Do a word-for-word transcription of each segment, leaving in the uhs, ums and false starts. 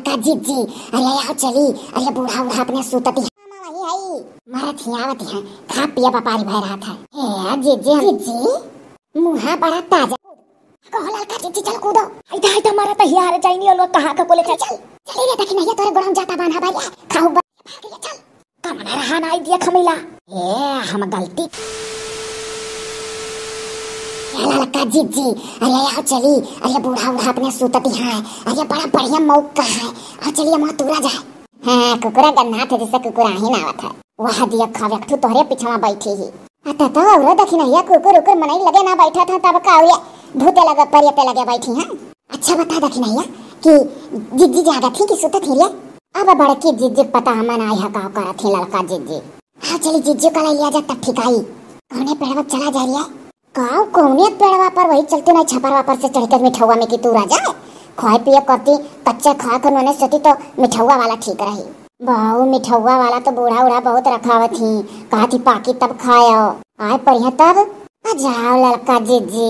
का जिज्जी? अरे आओ चली, अरे बूढ़ा उढ़ा अपने सूतती है। मामा वही है, मरत ही आवत है, खा पिया बपारी भय रहत है। हे जिज्जी, जिज्जी, मुहा बड़ा ताजा। कहो ललका जिज्जी चल कूदो। आई दा, आई दा, मरत ही आ रे, जाइनी लोग कहाँ का बोले चल, चल। चल रे देखी नहीं तोरे गोड़म जाता बांधा बारिया, खाऊ बा-, भाग रे चल। कमना रहा ना आई दिया खमीला। ए, हम गलती। ए, ललका जिज्जी, अरे आओ चली, अरे बूढ़ा उढ़ा अपने सूतती है, अरे बड़ा बढ़िया मौका है, आओ चलिए वहाँ तूरा जाए। हाँ, कुकुरा गन्ना थे जिससे कुकुरा ही ना आवत है। वह दिया खावे, एक ठू तोहरे पिछवा बैठी ही। अत तो औरो देखी नहीं है, कुकुर उकुर मनई लगे ना बैठा था, तब का हुए, भूते लगे, परियते लगे बैठी हैं। अच्छा बता देखी नहीं है कि जिज्जी जागत ही कि सुतत ही रे? अब बड़की जिज्जी पता मन आई है का करत ही ललका जिज्जी। हाँ चली जिज्जी का ले लिया जा तब ठीक आई। कौने पेड़वा चला जा रही है? काव कौने पेड़वा पर, वही चलते ना छपरवा पर से चढ़ के मिठौवा में की तूरा जाए। खाए पिए करती, कच्चा खा के नोने सोती तो मिठौवा वाला ठीक रही। बाऊ मिठौवा वाला तो बूढ़ा उढ़ा बहुत रखावत ही, कहा थी पाकी तब खायो। आए परिया तब आ जाओ ललका जिज्जी,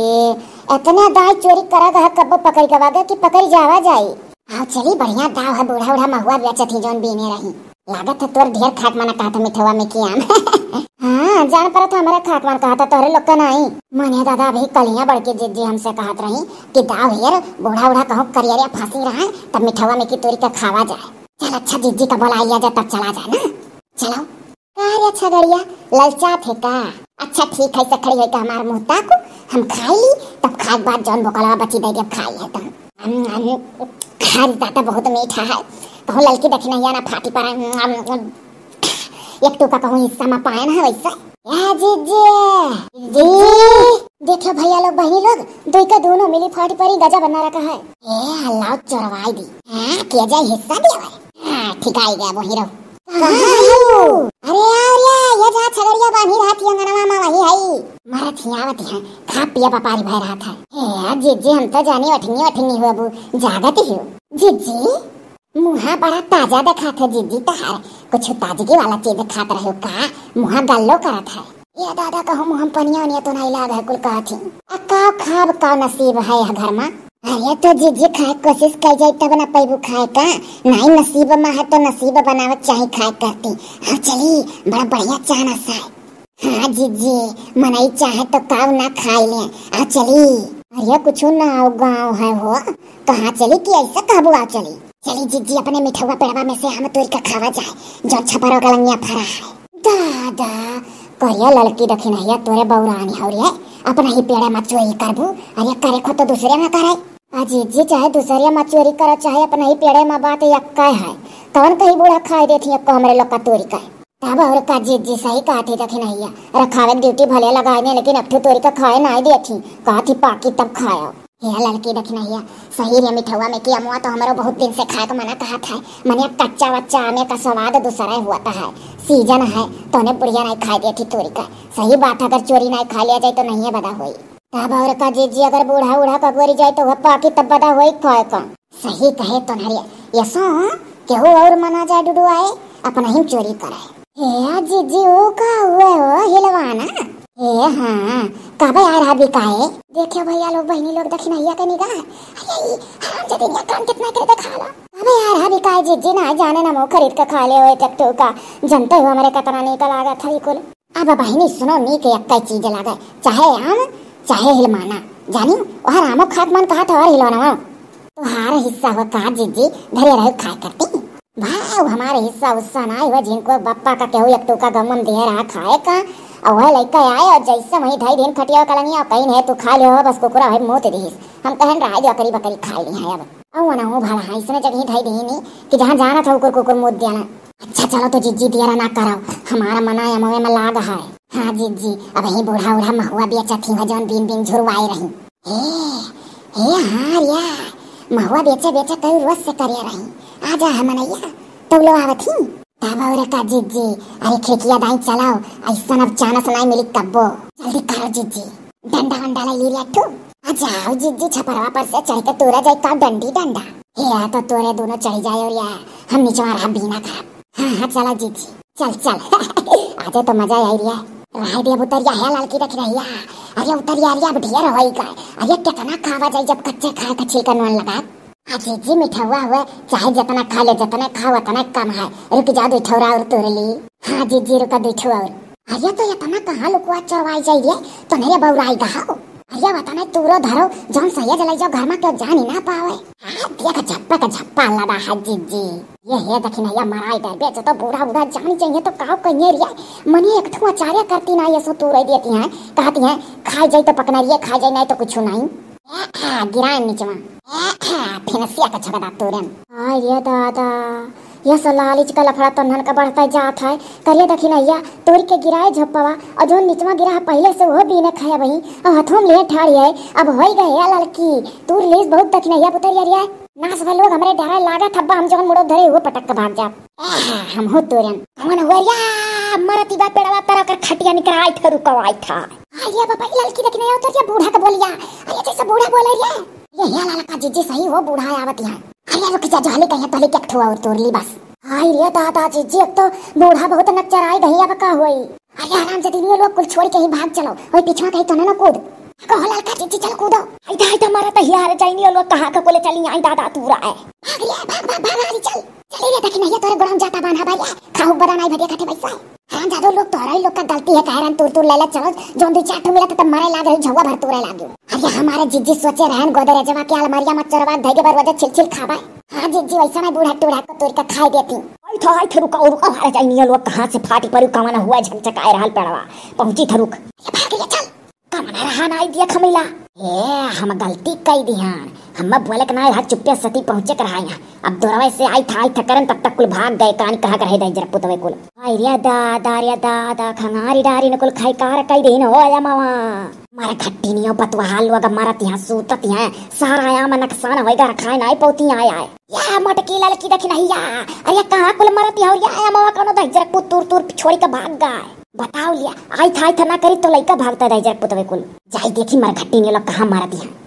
इतने दाई चोरी करा गया कब्बो पकड़ के वागे कि पकड़ जावा जाई। आओ चली बढ़िया दाव है, बूढ़ा उढ़ा महुआ बेचत ही जौन बीने रही। लागत है तोर ढेर खाक मना कहत मिठवा में की आम। हाँ, जान परत हमरा खाक मन कहत तोहरे लोग का नाई। मने दादा अभी कलिया बड़के जिज्जी हमसे कहत रही कि दाव हेर बूढ़ा उढ़ा कहूँ करियरिया फांसी रहा तब मिठवा में की तोरी का खावा जाए। चल अच्छा जिज्जी का बोला लिया जाए तब चला जाए ना। चलो। का रे छगड़िया, ललचात है का? अच्छा ठीक है, सखड़ी है का हमार मुँह ताकू, हम खाई ली, तब खाए के बाद जौन बोकलवा बची दे देब खाई है तब। अम, अम, खा रे दादा बहुत मीठा है, कहूँ ललकी दखिनहिया ना फाटी पड़ा। अम, अम, अम, एक टूका कहूँ हिस्सा में पाए ना वैसे। या जीजे, जी। देखो भैया लोग, बहनी लोग, दुई का दोनों मिली फाटी पड़ी, गजब बना रखा है। ए, अल्लाह चोरवाई दी। हाँ, के जाए हिस्सा दिया है। हाँ, ठीक आई गया वो हीरो। कहाँ है वो? अरे यार, ये, ये जहाँ छगड़िया बांधी रहत ही अंगनवा में वही है। मरत ही आवत है, खा पिया बपारी भय रहत है। ए, जीजी, हम तो जानी अठंगी अठंगी हो, अबू जागत ही हो। जीजी, मुहा बड़ा ताजा देखात है जीजी तहार, कुछ ताजगी वाला चीज खात रहे हो का? मुहा गल्लो करत है। ए दादा, कहूँ मुँह में पनिया उनिया तो नहीं लाग है, कुल कहत ही। आ का खाब, का नसीब है यह घर में? अरे तो जीजी खाए कोशिश कर जाई तब ना पैबू खाए का, नहीं नसीब में है तो नसीब बनावत चाही खाए करती। हाँ चली, बड़ा बढ़िया चानस है। हाँ जीजी, मनई चाहे तो काव ना खाए ले। आ चली। अरे कुछ ना आओ गाँव है हो, कहाँ चली कि ऐसा कहबू आ चली। चली जीजी, अपने मिठौआ पेड़वा में से आम तोड़ के खावा जाए, जौन छपरो गलंगिया फरा है। दादा, करिया ललकी दखिनहिया तोरे बौरानी हो रे, अपना ही पेड़े में चोरी करबू, अरे करे खो तो दूसरे में करे। आ जीजी, चाहे दूसरे में चोरी करो, चाहे अपना ही पेड़े में, बात यक्का है। कौन कहीं बूढ़ा खाए देती है हमरे लोग का तोरी का? तब और का जीजी, सही कहत ही दखिनहिया, रखावे के ड्यूटी भले लगाए ने, लेकिन अट्ठू तोरी का खाए नाई देत ही, कहत ही पाकी तब खायो। हे ललकी दखिनहिया, सही रे मिठौआ में की अमुआ तो हमरो बहुत दिन से खाए के मना कहत है, मने कच्चा वच्चा आमे का स्वाद दूसरा हुआ है, सीजन है, तोने बुढ़िया नहीं खाए देत ही तोरी का। सही बात है, अगर चोरी नहीं खा लिया जाए तो नहीं है बदा होई। तब और का जीजी, अगर बूढ़ा उढ़ा का गोरी जाए तो वह पाकी तब बदा होई खाए का। सही कहे तो नरिया, यसो केहू और मना जाए डुडू आए, अपना ही चोरी करे। हे जीजी, वो का हुए हो हिलवाना? हे हाँ, कबे आ रहा बिकाए? देखियो भैया लोग, बहनी लोग, दखिनहिया के निगाह। अरे ई हरामजादी ने काम कितना करे देखा ला। कबे आ रहा बिकाए जीजी, ना जाने ना मुँह खरीद के खा ले हो एक टूका। जनते हो हमरे कितना नीक लागत है ई कुल। अब बहिनी सुनो, नीक एक्कै चीज लागे, चाहे आम, चाहे हिलमाना। जानी, ओहर आमो खात मन कहत हवर हिलौनवा। तोहार हिस्सा हो का जीजी, धरे रहे खाए करती। भाव हमारे हिस्सा उस्सा ना हुआ, जिनको बप्पा का केहू एक टूका गमम दिए रहा खाए का, और वह लइका आए और जैसे वहीं धई दिन खटिया कलंगिया, कहीं नहीं तू खा लियो, बस कुकुरा है मूत दिहिस। हम कहन रहा जो अकरी बकरी खा ली है अब। अउ ना हो भला है, इसने जगह धई दीनी कि जहाँ जाना था उकुर कुकुर मूत दिया ना। अच्छा चलो तो जिज्जी दियरा ना कराओ, हमारा मना अमवे में लाग है। हाँ जिज्जी, अब ही बूढ़ा उढ़ा महुआ बेचत ही जौन बीन बीन झुरवाई रही। हे, हे हाँ रिया, महुआ बेचे बेचे कई रोज से करे रही। आ जा है मनैया, तो लो आवत ही। तब और का जिज्जी, अरे खिड़किया दाई चलाओ, ऐसा अब चानस नहीं मिली कब्बो। जल्दी करो जिज्जी, डंडा वंडा ले ली रे तू। आ जाओ जिज्जी, छपरवा पर से चढ़ के तोरा जाए का डंडी डंडा। हे आ तो तोरे दोनों चढ़ जाए और या हम नीचे रहा बीना का। हाँ हाँ चला जिज्जी, चल चल। आज तो मजा आई रिया। रह दे अब उतरिया है ललकी दखिनहिया। अरे उतरिया रिया अब ढेर होई गए। अरे कितना खावा जाए जब कच्चे खाए का छिलका नून लगा। हाँ जीजी, मिठौआ हुए, चाहे जितना खा ले, जितना खाओ, उतना कम है। रुक जा, दुइ ठौरा और तूर ली। हाँ जीजी, रुका, दुइ ठौरा और। अरे, तो इतना कहाँ लुकवा चोरवाई जाई रे? तो नहीं रे बौराई गहाओ। अरे, वतना तूरो धरो, जौन सही जलाई जाओ, घर में केहू जानी ना पावे। हाँ, देख, झप्पा का झप्पा लगा है जीजी। ये हे दखिनैया, मराई डरबे, जो तो बूढ़ा बूढ़ा जानी चाहिए तो काव कहिए रे। मने एक ठो आचार्य करती ना, ये सो तूरे देती हैं, कहती हैं, "खाई जाई तो पकनरिये खाई जाई, नहीं तो कुछ नहीं।" ए, आ, गिराए निचवा। ए, आ, फिनसिया का झगड़ा तोरन। आय रे दादा, ये सो लालिच का लफड़ा तन्हन का बढ़ता जात है। करिए दखिनैया, तोड़ के गिराए झप्पवा, और जो निचवा गिरा है पहले से वो बीने खाया वही, और हथों में लिए ठाड़ी है। अब होई गए है ललकी, तू रिलीज बहुत दखिनैया पुतरिया रिया। नास भा लोग हमरे डरा लागत हब्बा, हम जौन मुड़ो धरे हुए पटक के भाग जाब। आहा, हम हो तोरन। कौन हुआ या? मरती बा पेड़वा तर ओकर खटिया निकराई थे रुकवाई था। अरे बाबा, ई ललकी दखिनैया उतर या बूढ़ा के बोलिया। अरे जैसे बूढ़ा बोले रे। ये हे ललका जीजी सही हो बूढ़ा आवत यहाँ। अरे रुक जा, जोहली कहिया तोहली के एक ठो और तोर ली बस। हाय रे दादा जीजी, एक तो बूढ़ा बहुत नच्चराई गई, अब का होई? अरे आराम से दीदी लोग कुल छोड़ के ही भाग चलो, वही पिछवा कहीं तो ना कूद। कहो ललका जीजी चल कूदो। आई दा, आई दा, मारा तो हियार जाइनी लोग कहाँ का कोले चली आई दादा तू रहा है। भाग रे, भाग, भाग, भाग, अरे चल। चली रे, देखी नहीं, ये तोरे गोड़म जाता बांधा भाई, खाऊ बदन आई भटिया खाते बैसा है। हरामजादो लोग, तोहरा ही लोग का गलती है, कह रहन तूर तूर ले ले चलो, जौन दो चार ठो मिला तो तब मारे लाग रही, झौवा भर तूरे लागे। अरे हमारे जीजी सोचे रहन गोदरेजवा के अलमारिया में चोरवा धैगे बर वजह छिल छिल खाबा। हाँ जीजी, वैसा मैं बूढ़ा टूढ़ा को तोड़ के खाई देती। आई था, आई था, रुका, रुका, हमारे जाइनी लोग कहाँ से फाटी पड़ी, कवन हुआ झकझकाए रहल पेड़वा, पहुँची था, रुक। ये भाग गया, चल। कमना रहा नाई दिया खमैला। ए, हम गलती कई दिहान। हम बोले के नाई रहा, चुप्पे सती पहुँचे के रहा यहाँ। अब दोरवे से आई था, आई था करन, तब तक कुल भाग गए, कान कहा कर है दहिजर पुतवे कुल। आई रे दादा, रे दादा, खंगारी डारी ने कुल खाई कार कई देन हो आया मावा। मारे घट्टी नियो बतवा लोग मारत यहाँ, सूतत यहाँ, सारा आया मन नकसान होएगा, रखाए नाई पौती आया है। या मटकी ललकी दखिनैया, अरे कहाँ कुल मरत यहाँ, या आया मावा कौनो दहिजर पुत तूर तूर छोड़ी के भाग गए। बताओ लिया, आई था, आई था ना करी तो लइका भागता रह जाए पुतवे कुल। जाई देखी मरघट्टी ने लोग कहाँ मारत यहाँ।